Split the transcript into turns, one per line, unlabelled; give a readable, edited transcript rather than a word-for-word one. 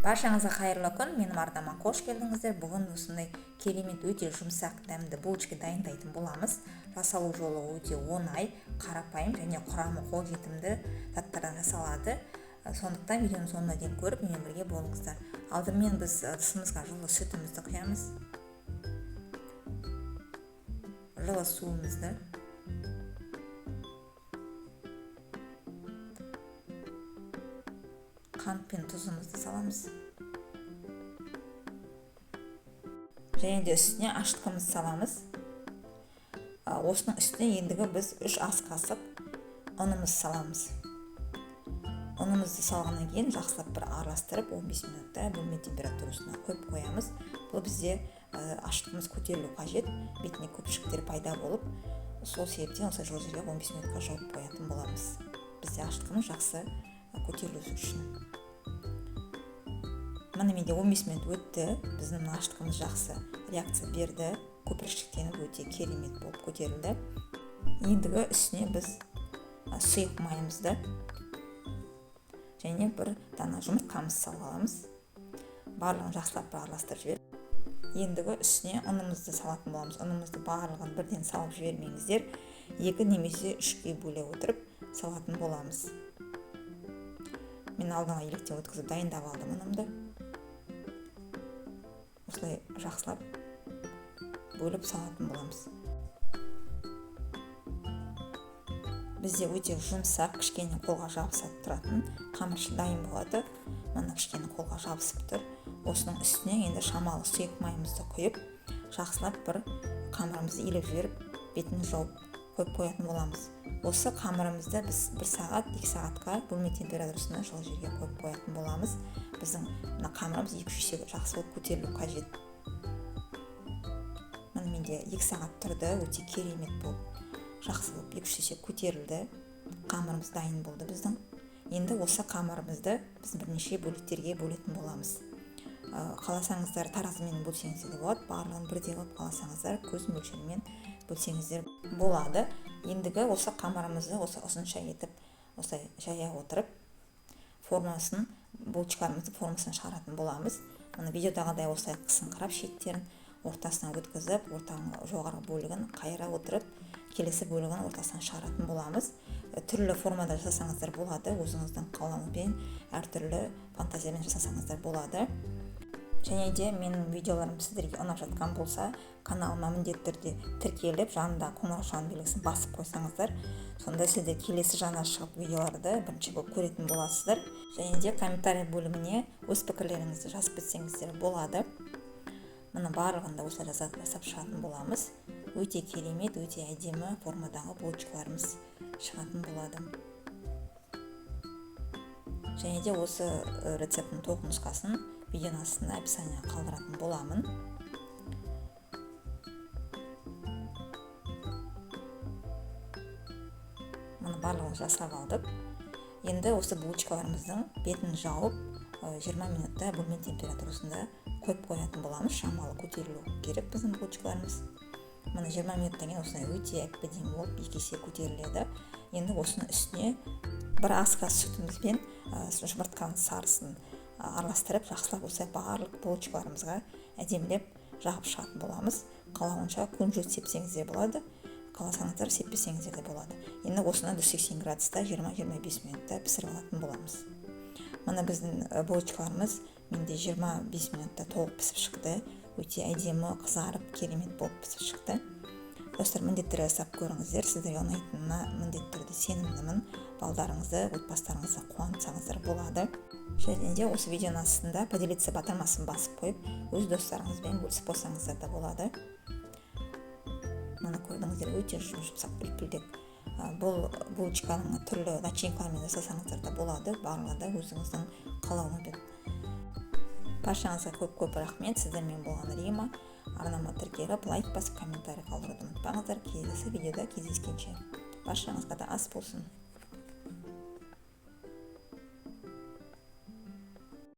Баршаңызға қайырлы күн, менің арнама қош келдіңіздер. Бүгін осындай керемет, өте жұмсақ, дәмді булочка дайындайтын боламыз. Жасалу жолы өте оңай, қарапайым және құрамы қолжетімді заттардан жасалады. Сондықтан видеоның соңына дейін көріп, менімен бірге болыңыздар. Алдымен біз ыдысымызға жылы сүтімізді құямыз. Жылы суымызды. Қант пен тұзымызды саламыз. Және де үстіне ашытқымызды саламыз. Осының үстіне ендігі біз 3 ас қасық ұнымызды саламыз. Ұнымызды салғаннан кейін жақсылап бір араластырып 15 минутта бөлме температурасына қойып қоямыз. Бұл бізде ашытқымыз көтерілу қажет, бетіне көпіршіктер пайда болып, сол себептен осы жылы жерге 15 минутқа жауып қоятын боламыз. Бізде ашытқымыз жақсы көтерілу үшін. Міне менде 15 минут өтті. Біздің мына ашытқымыз жақсы реакция берді, көпіршіктеніп өте керемет болып көтерілді. Ендігі үстіне біз сұйық майымызды және бір дана жұмыртқамызды салып аламыз. Барлығын жақсылап бір араластырып жіберіп, ендігі үстіне ұнымызды салатын боламыз. Ұнымызды барлығын бірден салып жібермеңіздер, 2 немесе 3-ке бөле отырып салатын боламыз. Мен алдыңғы електен өткізіп дайындап алдым ұнымды. Осылай жақсылап бөліп салатын боламыз. Бізде өте жұмсақ, кішкене қолға жабысып тұратын қамыр дайын болады. Мына кішкене қолға жабысып тұр. Осының үстіне енді шамалы сұйық майымызды құйып, жақсылап бір қамырымызды илеп жіберіп, бетін жауып қойып қоятын боламыз. Осы қамырымызды біз 1 сағат, 2 сағатқа бөлме температурасында жылы жерге қойып қоятын боламыз. Біздің мына қамырымыз 2-3 есе жақсы болып көтерілу қажет. Міне менде 2 сағат тұрды, өте керемет болып, жақсы болып 2-3 есе көтерілді. Қамырымыз дайын болды біздің. Енді осы қамырымызды біз бірнеше бөліктерге бөлетін боламыз. Қаласаңыздар таразымен бөлсеңіздер де болады, барлығын бірдей қылып қаласаңыздар көз мөлшерімен бөлсеңіздер болады. Ендігі осы қамырымызды осы ұзынша етіп осылай жая отырып формасын, булочкаларымыздың формасын шығаратын боламыз. Мына видеодағыдай осылай қысыңқырап шеттерін ортасынан өткізіп, ортаның жоғарғы бөлігін қайыра отырып, келесі бөлігін ортасынан шығаратын боламыз. Түрлі формада жасасаңыздар болады, өзіңіздің қалауыңызбен әртүрлі фантазиямен жасасаңыздар болады. Және де менің видеоларым сіздерге ұнап жатқан болса, каналыма міндетті түрде тіркеліп, жанындағы қоңыраушаның белгісін басып қойсаңыздар, сонда сіздер келесі жаңа шығып видеоларды бірінші болып көретін боласыздар. Және де комментарий бөліміне өз пікірлеріңізді жазып кетсеңіздер болады. Мына барлығын да осылай жасап шығатын боламыз. Өте керемет, өте әдемі формадағы булочкаларымыз шығатын болады. Және де осы рецепттің толық нұсқасын видеоның астында описанияға қалдыратын боламын. Мұны барлығын жасап алдық. Енді осы булочкаларымыздың бетін жауып, 20 минутта бөлме температурасында қойып қоятын боламыз. Шамалы көтерілу керек біздің булочкаларымыз. Міне 20 минуттан кейін осындай өте әп-әдемі болып 2 есе көтеріледі. Енді осының үстіне бір ас қасық сүтімізбен жұмыртқаның сарысын араластырып, жақсылап осылай барлық булочкаларымызға әдемілеп жағып шығатын боламыз. Қалауынша кунжут сепсеңіз де болады, қаласаңыздар сеппесеңіздер де болады. Енді осыны 180 градуста 20-25 минутта пісіріп алатын боламыз. Мына біздің булочкаларымыз менде 25 минутта толық пісіп шықты. Өте әдемі қызарып, керемет болып пісіп шықты. Достар, міндетті түрде жасап көріңіздер. Сіздерге ұнайтынына міндетті түрде сенімдімін. Балдарыңызды, отбасыларыңызды қуантсаңыздар болады. Және де осы видеоның астында поделиться батырмасын басып қойып, өз достарыңызбен бөлісіп қойсаңыздар да болады. Мына көрдіңіздер, өте жұмсақ үлпілдек. Бұл булочканың түрлі начинкалармен жасасаңыздар да болады. Барлығы да өзіңіздің қалауыңызбен. Баршаңызға көп-көп рахмет. Сіздермен болған Рима. Арнама тіркеліп, лайк басып, комментарий қалдыруды ұмытпаңыздар. Келесі видеода кездескенше. Баршаңызға да ас болсын.